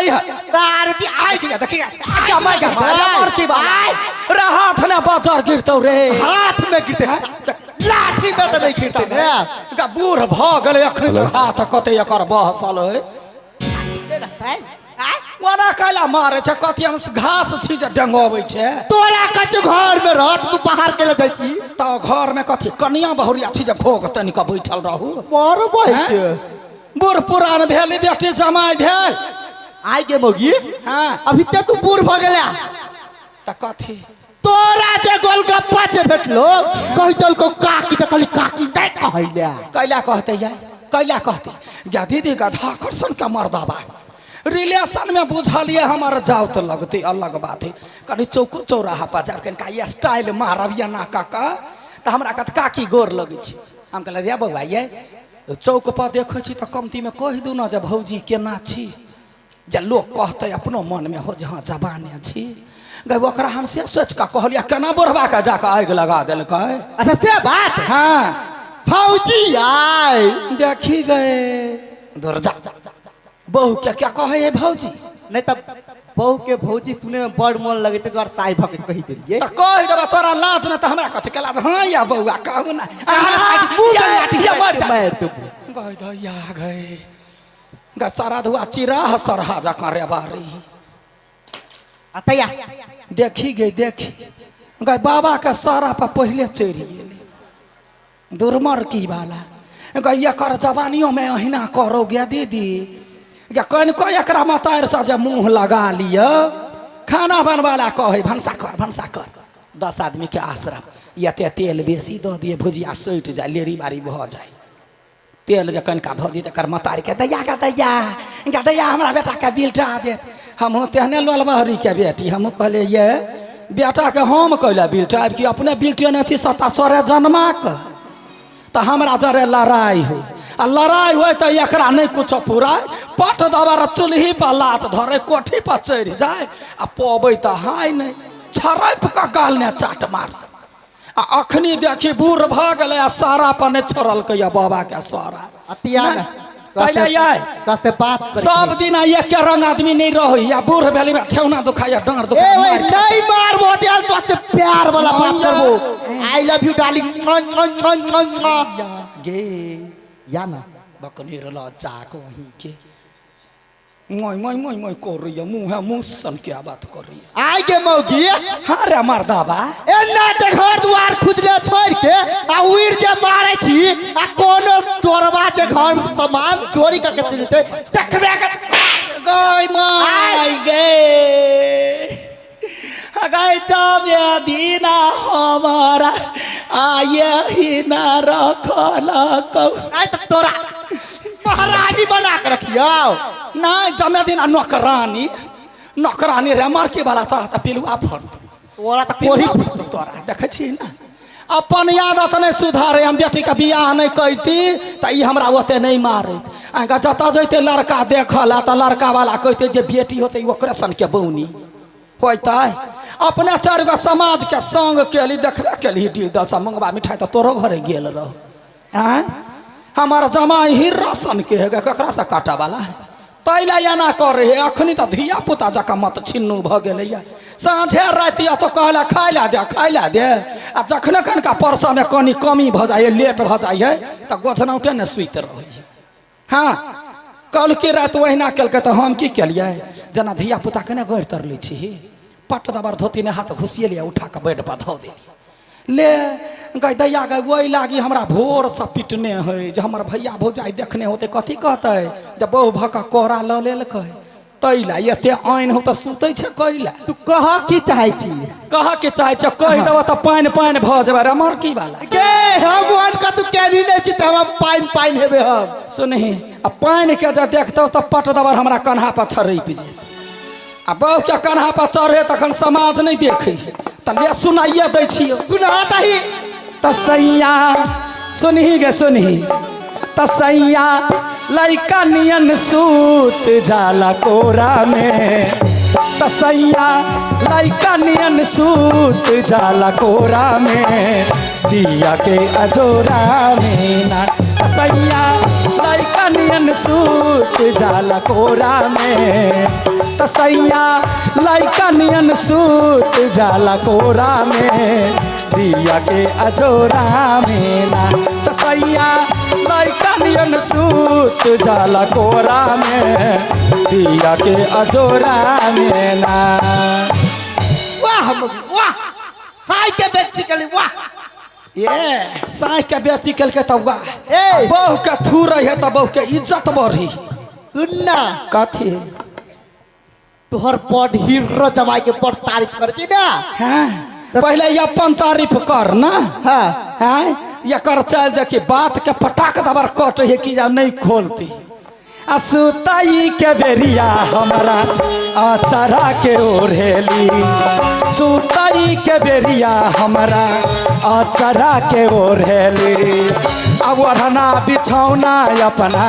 है दारू आई। देखिए देखिए क्या मैं क्या मार की बात रे, हाथ ने बाजार गिरतौ रे। हाथ में गिरते हैं? लाठी में तऽ नहि गिरते ने। गा बूढ़ भऽ गेलै, अखन तक हाथ कते एकर बहसल है। ओना कैला मारे छै? कथी हम घास छी जे डेंगबै छै? तोरा कछु घर में रहत, तू बाहर के जाइ छी। तऽ घर में कथी कनिया बहुरिया छी जे घोघ तनि कऽ बैठल रहू? मरबै हैं? के। बूढ़ पुरान भेल, बेटी जमाइ भेल। आइ के मौगी। हाँ। अभी ते तू बूढ़ भऽ गेला। तऽ कथी? तोरा जे गोलगप्पा जे भेटलो, कहि देलको काकी, तऽ कहली काकी नहि कहैले। कैला कहते या? कैला कहते गा दीदी? गधा करसन के मर्दाबा रिलेशन में बुझलिए हमर जाओ तो लगते अलग बात है। कनी चौको चौराहा पर जाब, कनिका ये स्टाइल मारब या ना काका, तऽ हमरा कहत काकी गोर लगै छी। हम कहलियै रे बौआ, ये चौक पर देखै छी तऽ कमतीमे कहि दू ने जे भौजी केना छी, जे लोक कहतै अपनो मनमे हो जे हँ जवाने छी। गै ओकरा हम से सोचि कऽ कहलियै, केना बुढ़बाके जाकऽ आगि लगा देलकै। अच्छा से बात। हाँ। भौजी आइ देखी गए दूर जा, बहू के क्या कहै है भौजी? नहि तऽ बहू के भौजी सुने में बड़ मन लगे, ताहि दुआरे साइ भऽ के कहि देलियै। तऽ कहि देबै तोरा लाज ने तऽ हमरा कथी के लाज? हाँ या बौआ, कहू ना। मुँह में लाठी या मर जा। मारि देबो। गई दैया गई गा सारा धुआ चिरा सरहा जकाँ रे बारी। आ तैया देखी गई देखी गई, बाबा के सारा पर पहले चढ़ि गेलै दुर्मर की वाला। गई एकर जवानियों में अहिना करो गे दीदी गे, कनिको एकरा मतारिसँ जे मुँह लगा लिअ, खाना बनबै ला कहै भनसा कर भनसा कर, 10 आदमीके आश्रम, एते तेल बेसी दऽ दियै भुजिया सटि जाय, लेरी बारी भऽ जाय। तेल जे कनिका धऽ दियै तऽ एकर मतारीके दैया गे दैया गे दैया, हमरा बेटाके बिलटा देत। हमहूँ तेहने लोलबहरीके बेटी, हमहूँ कहलियै ये बेटाके हम कैला बिलटायब कि अपने बिलटेने छी सत्ता सोरे जन्माके। तऽ हमरा जरे लड़ाइ होइ आ लड़ाइ होइ तऽ एकरा नहि कुछो पुराय, पट दबार चूल्ही पर लात धरे कोठी पर चढ़ि जाय आ पबै तऽ हाय नहि, छरपि कऽ गाल ने चाट मार। आ अखनी देखी बूढ़ भऽ गेलै आ सारा पर नहि छोड़लकै या बाबा के सारा। अतिया ने कैला ये कसे बात करै। सब दिन एके रंग आदमी नहीं रही या बूढ़ भेली में ठेहुना दुखाइया, डाँड़ ए दुखाइया। ओए नहीं मारबो दियाल, तो से प्यार वाला बात करबो। I love you darling. छन छन छन छन छन। या गे। या ना। बकनी लज्जा कहीं के मोय मोय मोय मोय करैया, मुँह है मुँह सन के बात करैया। आइ के मौगी। हाँ रे मर्दाबा। एना जे घर दुआर खुजले छोड़ के आ उड़ जे मारे छी आ कोनो चोरबा जे घर सामान चोरी करके चलि जेतै देखबे के। गय माय गे गय, जमे दिना हमारा आये ही ना रखल कौ। आइ तऽ तोरा महारानी बना के रखियौ। नहीं जमे दिना नौकरानी नौकरानी रे मरकी वाला, तोरा तऽ पिलुआ फरतौ। तोरा तऽ कोढ़ी पिलुआ फरतौ तोरा। देखै छी ने अपन आदत नहि सुधारे। हम बेटीके बियाह नहि करती तऽ ई हमरा ओते नहि मारैत। अहाँके जतऽ जैते लड़का देखल तऽ लड़का वाला कहते जे बेटी होतै ओकरे सनके बौनी होतै। अपने चारि गो समाजके संग केली, देखबे केली डीडल सब मंगवा मिठाई तऽ तोरो घरे गेल रहो। आँय हमर जमाई हीरो सन के है, ककरासँ काटऽ वाला है? ताहि लए एना करै है। अखनी तऽ धिया पुता जकाँ मत छिन्नू भऽ गेलैया। साँझे राति या तऽ कहला खाय लए दे खाय लए दे, आ जखने कनिका परसामे कनि कमी भऽ जाइ है, लेट भऽ जाइ है, तऽ गोझनौटे ने सुति रहै है। हाँ कल की राति ओहिना केलकै तऽ हम की केलियै, जेना धिया पुताके ने गड़ि तर लै छी, पट दबर धोती ने हाथ घुसिएलियै, उठा कऽ बेड पर धऽ देलियै। ले गै दैया गै, ओहि लागी हमरा भोरसँ पिटने है जे हमर भैया भौजाइ देखने होतै कथी कहतै जे बहु भऽ कऽ कोरा लऽ लेलकै। ताहि लए एते आनि हो तऽ सुतै छै कैला? तू कह की चाहै छी? कहऽ के चाहै छै, कहि देबऽ तऽ पानि पानि भऽ जेबै रे मरकी वाला। गे हम वन का तू केनी नहि छी तऽ हम पानि पानि हेबै हम। सुनही, आ पानिके जे देखतौ तऽ पट दबर हमरा कन्हा पर छरपि जेतै। आ बहुके कन्हा पर चढ़े तखन समाज नहि देखै तऽ ले सुनाइए दै छियौ। सुना दही। तऽ सैया सुनही गे सुनही, तऽ सैया लैका नियन सूत जाला कोरा में, तऽ सैया लैका नियन सूत जाला कोरा में, दिया के अजोरा में ना। तऽ सैया लैका नियन सूत जाला कोरा में। त सैया लइका नियन सूत जाला कोरा में दिया के अजोरा में ना। त सैया लइका नियन सूत जाला कोरा में दिया के अजोरा में ना। वाह मौगी वाह, साई के बेइज्जती केली वाह। ये साँझ के बेइज्जती केलकै तब वाह। ए। बहू के थू रही है तब बहू के इज्जत बढ़ी। सुन ना। कथी? तोहर बड़ हीरो जमाई के बड़ तारीफ कर छी ना। हाँ, पहले ये अपन तारीफ कर ना। हाँ। हाँ, एकर चाल देखी बात के पटाक दबर कट है कि जा नहीं खोलती। आ सुताई के बेरिया हमारा अचारा के ओढ़ेली, सुताई के बेरिया हमारा अचारा के ओढ़ेली। अब ओढ़ना बिछौना अपना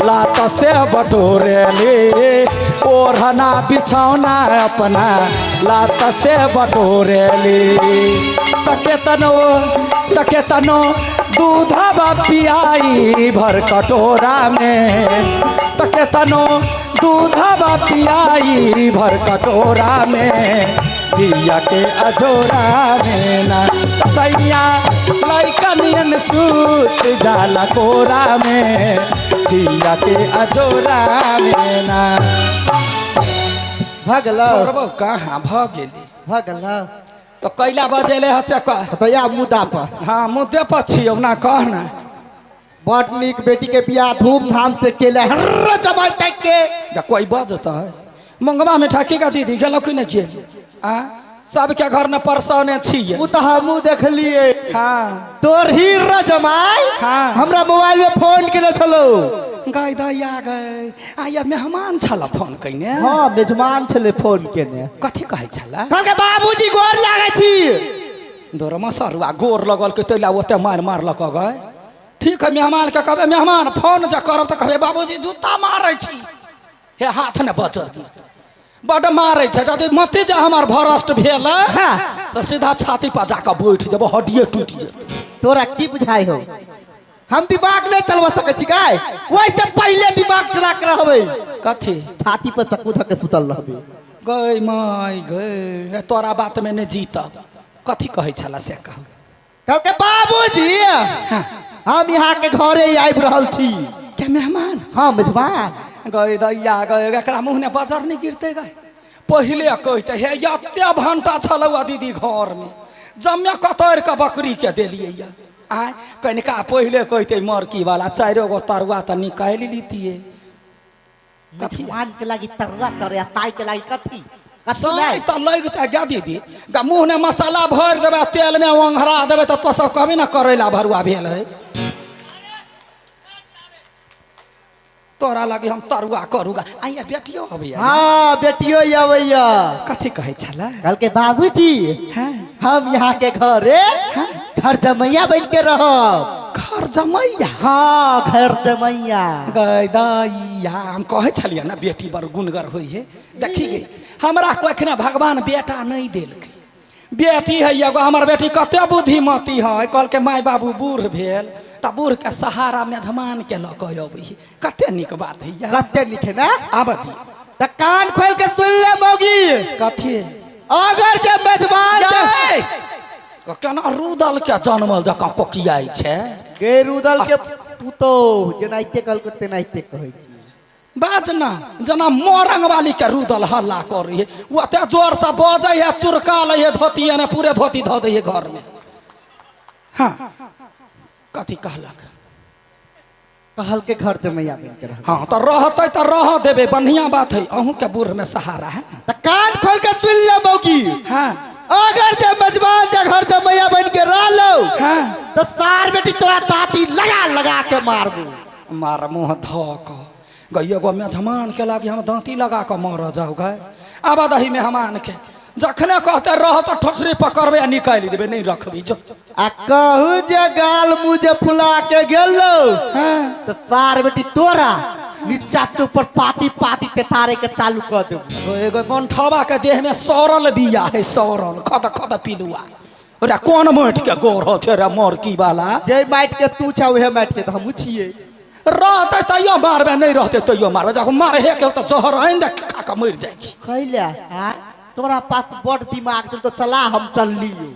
लात से बटोरेली, ओढ़ना बिछौना अपना लात से बटोरेली। तकेतनो तकेतनो दूधवा पियाई भर कटोरा में, तकेतनो दूधवा पियाई भर कटोरा में दिया के अजोरा में ना। सैया लइका नियन सूत जाला कोरा में दिया के अजोरा में ना। भगलो। छोड़बो कहाँ भ गेली। भगलो। तो कैला बजेले हसे कह। तो या मुद्दा पर। हाँ मुद्दे पर छियौ ना, कह ना। बड़ नीक बेटी के बियाह धूमधाम से केले हर्र जमाई तक के। जा कोई बजता है मंगवा में ठाकी का दीदी गेलो कि नहीं गेल? आ सबके घर में परसौने छियै। उ तो हमहू देखलिए। हाँ। तोर हीरो जमाई। हाँ। हमरा मोबाइल में फोन केने छलो। गई दैया गई आया मेहमान छला फोन कइने। हाँ मेजमान छले फोन केने। कथी कहै छला? कहलकै बाबूजी गोर लागै छी। दोरमा सरुआ गोर लगल के तैला ओते मार मारलक गए। ठीक है मेहमान के कहबै मेहमान फोन जे करब तऽ कहबै बाबूजी जूता मारै छी, हे हाथ ने बचल गिरतौ। बड मारै छै, यदि मति जे हमर भ्रष्ट भेल हाँ। तऽ सीधा छाती पर जाकऽ बैठ जेबौ, हड्डिए टूटि जेतौ। तोरा की बुझाइ हौ? हम दिमाग नहीं चलवा सकै छी गाय, वैसे पहले दिमाग चला के रहबै। कथी? छाती पर चक्कू धऽ के सुतल रहबै। गई माय गई, तोरा बात में नहीं जीतब। कथी कहै छला से कहू? कहलकै बाबूजी हाँ। हम यहाँ के घरे आबि रहल छी। के मेहमान? हाँ मेजबान। गई दैया गई, एकरा मुँह ने बजर नहीं गिरते गए। पहले कहते हे एते भंटा छलौ दीदी घर में, जम्मे कतरि के बकरी के देलियै या। आय कनिका पहले कहते मरकी वाला 4 गो तरुआ तऽ निकालि लितियै। कथी? मेजबान के लागी तरुआ तरे, साई के लागी कथी? साई तऽ लगतै गा दीदी, गा मुँह ने मसाला भरि देबै तेल में ओंघरा देबै तऽ तो सब कहबे ने करैला भरुआ भेल है। तोरा लगे हम तरुआ करूगा। आइया बेटियो अबैया। हाँ बेटियो अबैया। कथी कहै छला? कहलकै बाबूजी हाँ। हम यहाँ के घरे हाँ। घर जमैया बन के रहब। घर जमैया? हाँ घर जमैया। गई दैया हम कहै छलियै ना बेटी बड़ गुणगर होइ है। देखी गई हमरा कखना भगवान बेटा नहीं देलकै, बेटी है एगो। हमर बेटी कते बुद्धिमती है, कहलकै माय बाबू बूढ़ भेल तऽ बूढ़ के सहारा मेजमान के लऽ कऽ अबै है। कते नीक बात है। कते नीक है ना? आब दी तऽ कान खोल के सुन ले मौगी। कथी? अगर जे मेजमान केना रुदल के जनमल जकाँ कोकियाइ छै। गे रुदल के पुतोह जेनाहिते कहलकै तेनाहिते कहै छी। बाज ना जना मोरंग वाली के रुदल हल्ला करै है, ओते जोर से बजै है, चुरका लै है धोती ने पूरे धोती धऽ दै है घर में। हाँ कथी कहलक? कहलकै घर जमैया बन के रहब। हाँ तऽ रहतै तऽ रह देबै, बढ़िया बात है, अहूँ के बूढ़ में सहारा है। तऽ कान खोल के सुन ले मौगी। हाँ। अगर जे मेजबान जे घर जमैया बन के रहलो हाँ। तऽ सार बेटी तोरा दाँती लगा लगा के मारबू। मार मुँह धऽ कऽ गई एगो मेजमान के लागी हम दाँती लगा कऽ मरऽ जाउ गए। आब दही मेहमान के जखने कहते रह तऽ ठोसरी पकड़बै आ निकालि देबै, नहीं रखबी जो। आ कहू जे गाल मुँह जे फुला के गेलो हाँ। तऽ सार बेटी तोरा नीचा से ऊपर पाती पाती तेतारे के चालू कऽ देबू। एगो बनठवा के देह में सड़ल बिया है, सड़ल खद खद पिलुआ। ओकरा कोन माटि के गोर छै रे मरकी वाला? जे माटि के तू छह उहे माटि के तऽ हमहूँ छियै। रहतै तैयो मारबै, नहि रहतै तैयो मारबै। जब मारे के तऽ जहर आनि दे, खा कऽ मरि जाइ छी। कैला हाँ तोरा पास बड़ दिमाग छौ तो चला, हम चललियो।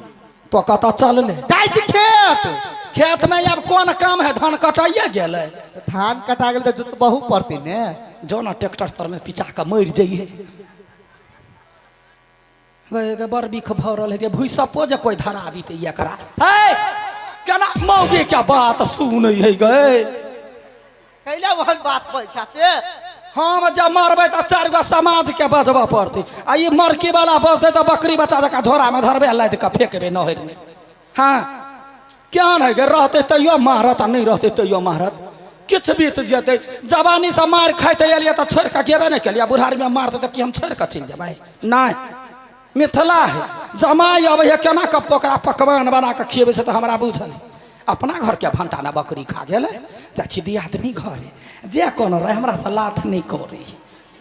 तो कतऽ चलले? जाइ छी खेत। खेत में आब कोन काम है? धान कटाइए गेलै। धान कटा गेल तऽ जोतबहु पड़तै ने। जो ना ट्रैक्टर तर में पिचा कऽ मरि जइहे। गे गे बड़ बिख भरल है गे, भुइसपो जे कोइ धरा दितै एकरा। हे केना मौगी के बात सुनै है गे? कैला ओहन बात बोल छाते? हम जब मरबै तऽ चारि गो समाज के बजबऽ पड़तै, आ ई मरकी वाला बजतै तऽ बकरी बच्चा जकाँ झोरा में धरबै, लादि कऽ फेकबै नहर में। हाँ केहन है गे? रहतै तैयो मारत आ नहि रहतै तैयो मारत। किछु बीत जेतै, जवानी से मारि खाइते एलियै तऽ छोड़ि कऽ गेबे नहि केलियै, बुढ़ारी में मारतै तऽ की हम छोड़ि कऽ चलि जेबै? नहि, मिथिला है, जमाइ अबै है केना कऽ ओकरा पकवान बना कऽ खियबै से तऽ हमरा बुझल है। अपना घरके भण्टा ने बकरी खा गेलै। जाइ छी दियादनी घरे, जे कोनो रहै हमरा से लाथ नहि करै,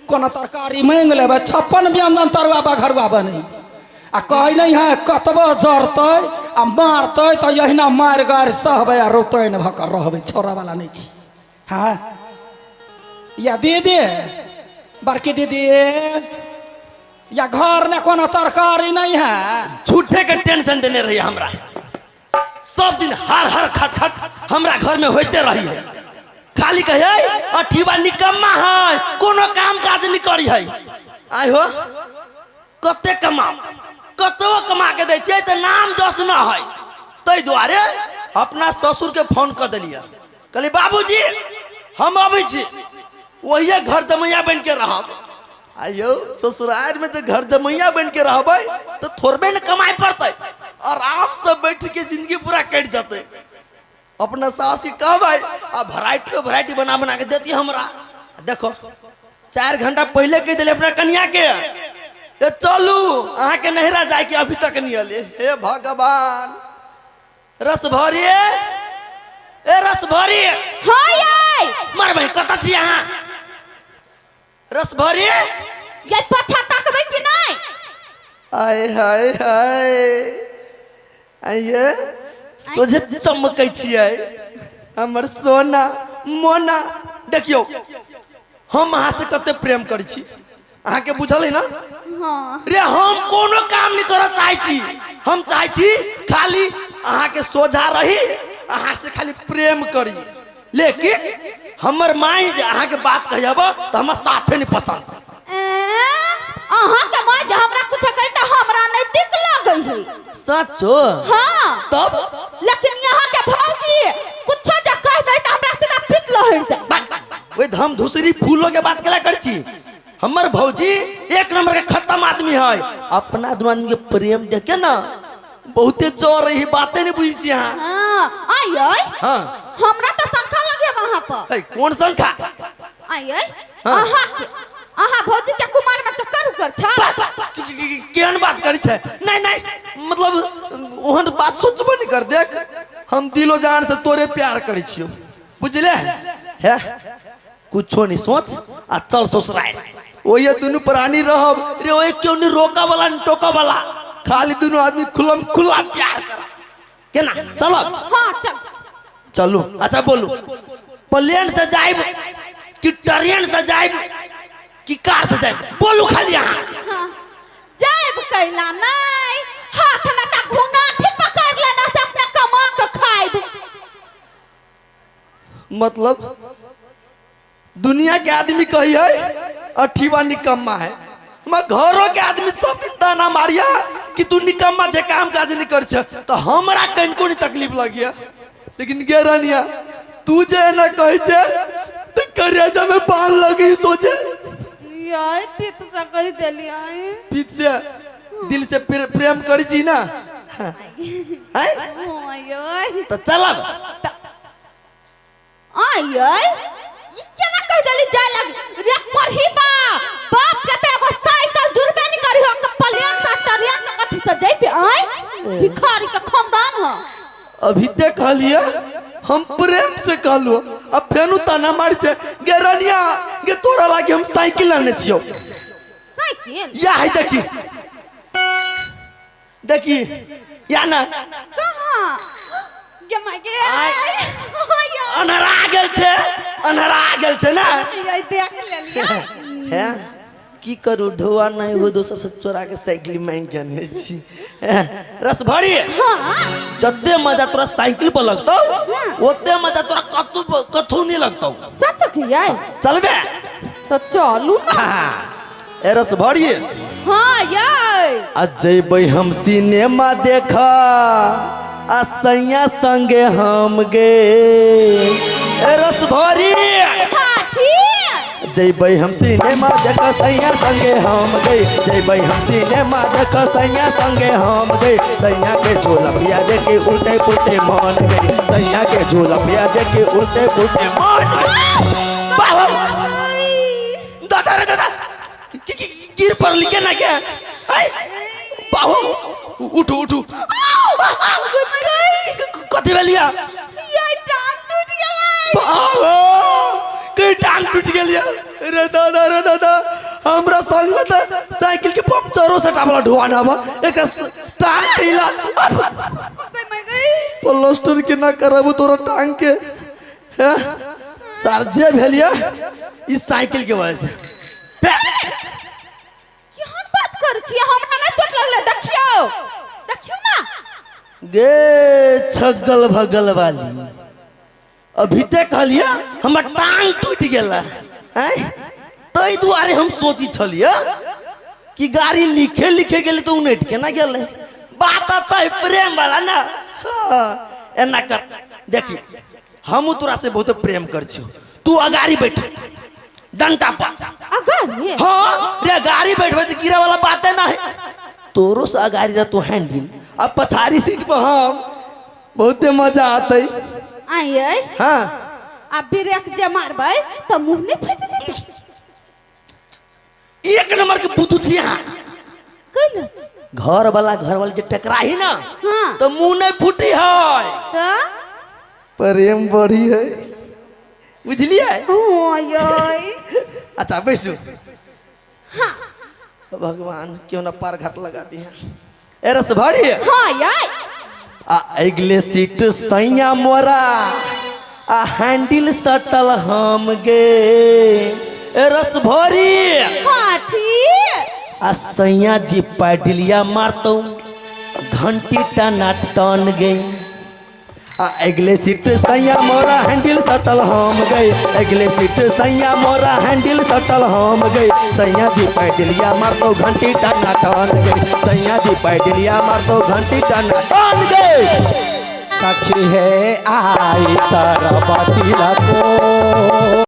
कोनो तरकारी माँगि लेबै, 56 व्यंजन तरुआ बघरुआ बनै। आ कहै नहि है, कतबो जरतै आ मारतै तऽ एहिना मारि गारि सहबै आ रोतैन भऽ कऽ रहबै, छोड़ऽवला नहि छी। हाँ या दीदी, बड़की दीदी, या घर में कोनो तरकारी नहीं है? झूठे के टेंशन देने रही हमरा, सब दिन हर हर खट खट हमरा घर में होते रही है। खाली कहे अठीबा निकम्मा है, कोनो काम काज नहीं करी है। आइ हो कते कमाओ, कतबो कमा के दै छियै तऽ नाम जस न है। ताहि दुआरे अपना ससुर के फोन कर देलियै, कहली बाबूजी हम अबै छी, वही घर जमैया बन के रहब। आइयो ससुराल में जे घर जमैया बन के रहबै तऽ थोड़बे ने कमाइ पड़तै, आराम से बैठ के जिंदगी पूरा कटि जेतै। अपना सास के कहबै आ वैरायटी वैरायटी बना बना के देती हमरा। देखो 4 घंटा पहले कह दिले अपना कनिया के, ए चलू अहाँ के नहिरा जाय के अभी तक नहीं अले। हे भगवान, रस भरी, ए रस भरी। हाँ यार मर भाई कत छी अहाँ? रस भरी ये पछा तकबै कि नहीं? आय हाय हाय, आइये सोझे चमकै छियै हमर सोना मोना। देखियौ हम अहाँ से कते प्रेम करै छी, अहाँ के बुझल है ना? हाँ। रे हम कोनो काम नहीं करऽ चाहै छी, हम चाहै छी खाली अहाँ के सोझा रही, अहाँ से खाली प्रेम करी। लेकिन हमर माई जे अहाँ के बात कहियब तऽ हमरा साफे नहीं पसंद। अहाँ के माई जे हमरा कुछ कही तऽ हमरा नहीं दिक लगै है। सचो? हाँ। तब? लेकिन यहाँ के भौजी कुछ जे कह दे तऽ हमरा सीधा पित लहर जाय। ओहि धम धुसरी फूलो के बात केला करै छी? हमर भौजी एक नंबर के खत्म आदमी है। अपना दुनू आदमी के प्रेम देख के ना बहुते जोर रही, बातें नहीं बुझी छी अहाँ। हाँ, आइयै। हाँ। हमरा तो शंका लगे वहाँ पर। ए, कौन शंका? आइयै। हाँ। अहाँ के, अहाँ भौजी के कुमार में चक्कर उकर छा। केहन बात करै छै? नहीं नहीं, मतलब ओहन बात सोचबो नहीं कर। देख हम दिलो जान से तोरे प्यार करै छियौ, बुझले? हे कुछो नहीं सोच आ चल ससुराल, ओहे दुनू प्राणी रहब रे, ओहे क्यों नहीं रोका वाला नहीं टोका वाला, खाली दुनू आदमी खुलम खुला प्यार कर केना चलो। हाँ चल चलू। अच्छा बोलू, प्लेन से जाइब कि ट्रेन से जाइब कि कार से जाइब? बोलू खाली अहाँ। हाँ। जाइब कैला नहीं, हाथ में ता घुनाठी पकड़ लेना से अपना कमा के खाइब। मतलब दुनिया के आदमी कही है अठीवा निकम्मा है, हमारे घरों के आदमी सब दिन ताना मारिया कि तू निकम्मा छे, काम काज नहीं कर छे, तो हमरा कनिको नहीं तकलीफ लगिया। लेकिन गे रानिया तू जे एना कहे छे तो करेजा में पान लगी सोचे। यार पित से कह देलियै। पित से दिल से प्रेम करी छी ना? हैं? हाँ, तो चलब। आइयै ई केना कह देली जाय लग रे करही बा बाप के त एगो साइकिल जुड़बे नहीं करी हो, प्लेन से ट्रेन से कथी से जइबे? आय भिखारी के खानदान हो। अभी ते कहलिए हम प्रेम से कहलु, अब फेनु ताना मार छे गे रनिया गे तोरा लागे हम साइकिल आने छियो। साइकिल? या है देखी देखी या ना कहां गे my गे। आय। आय अन्हरा गेल छे, अन्हरा गेल छे ना। ये देख लेलियै। हैं की करू, ढोआ नहीं हो दोसर से चोरा के साइकिल मांग के आने छी। रस भरी हाँ जते मजा तोरा साइकिल पर लगतौ ओते मजा तोरा कतू कथू नहीं लगतौ। सच कियै? चलबे तो चलू ना। ए रस भरी हाँ ये आ जइबै हम सिनेमा देख आ सैया संगे हम गे। ए रस भरी हाँ ठीक। जइबै हम सिनेमा देख सैया संगे हम गे। जइबै हम सिनेमा देख सैया संगे हम गे। सैया के झोला पिया देखे उल्टे पुल्टे मान गए। सैया के झोला पिया देखे उल्टे पुल्टे मान गए। दादा रे दादा गिर पर लिखे ना क्या? बाबू उठू उठू। कथी भेलिया? ये टांग टूट गेलै। बाबू कहीं टांग टूट गेलिया? रे दादा रे दादा हमरा संग में त साइकिल के पंचरो सटावला ढोआ ना बा, एक टांग के इलाज प्लास्टर के ना कराबू तोरा टांग के। हैं सर जे भेलिया इस साइकिल के वजह से। केहन बात करै छियै? हमरा नै चोट लगलै, देखियौ देखियौ ना। गे छगल भगल वाली अभी ते कहलिया हमर टांग टूट गेल हैं, तै दुआरे हम सोची छलिया कि गाड़ी लिखे लिखे गेलै तो उनट के ना गेलै। बात आता है प्रेम वाला ना। हाँ, एना कर देखी हम तोरा से बहुत प्रेम कर छियो, तू अगाड़ी बैठ डंटा पर। अगाड़ी? हाँ रे गाड़ी बैठबे तो गिरा वाला बात है ना है। तोरो से अगाड़ी रह तो हैंडल अब पछाड़ी सीट पर हम बहुते मजा आते। आइए। हाँ अब ब्रेक जे मारबै त मुंह नहीं फटि जेतै। एक नंबर के बुद्धू छी अहाँ। कैला? घर वाला जे टकराही ना। हाँ। तो मुंह नहीं फूटी है त प्रेम बढ़ी है, बुझलिए? अच्छा बैसू। हाँ भगवान क्यों ना पार घाट लगा दिया। ए रस भरी। हाँ यार आ अगले सीट सैया मोरा आ हैंडल सटल हम गे। ए रस भरी। हाँ ठीक। आ सैया जी पैडलिया मारतौ घंटी टना टन गे। आ अगले सीट सैया मोरा हैंडल सटल हम गए। अगले सीट सैया मोरा हैंडल सटल हम गए। सैया जी पैडलिया मारतौ घंटी टना टन गए। सैया जी पैडलिया मारतौ घंटी टना टन गए। सखी है आई तरबती को।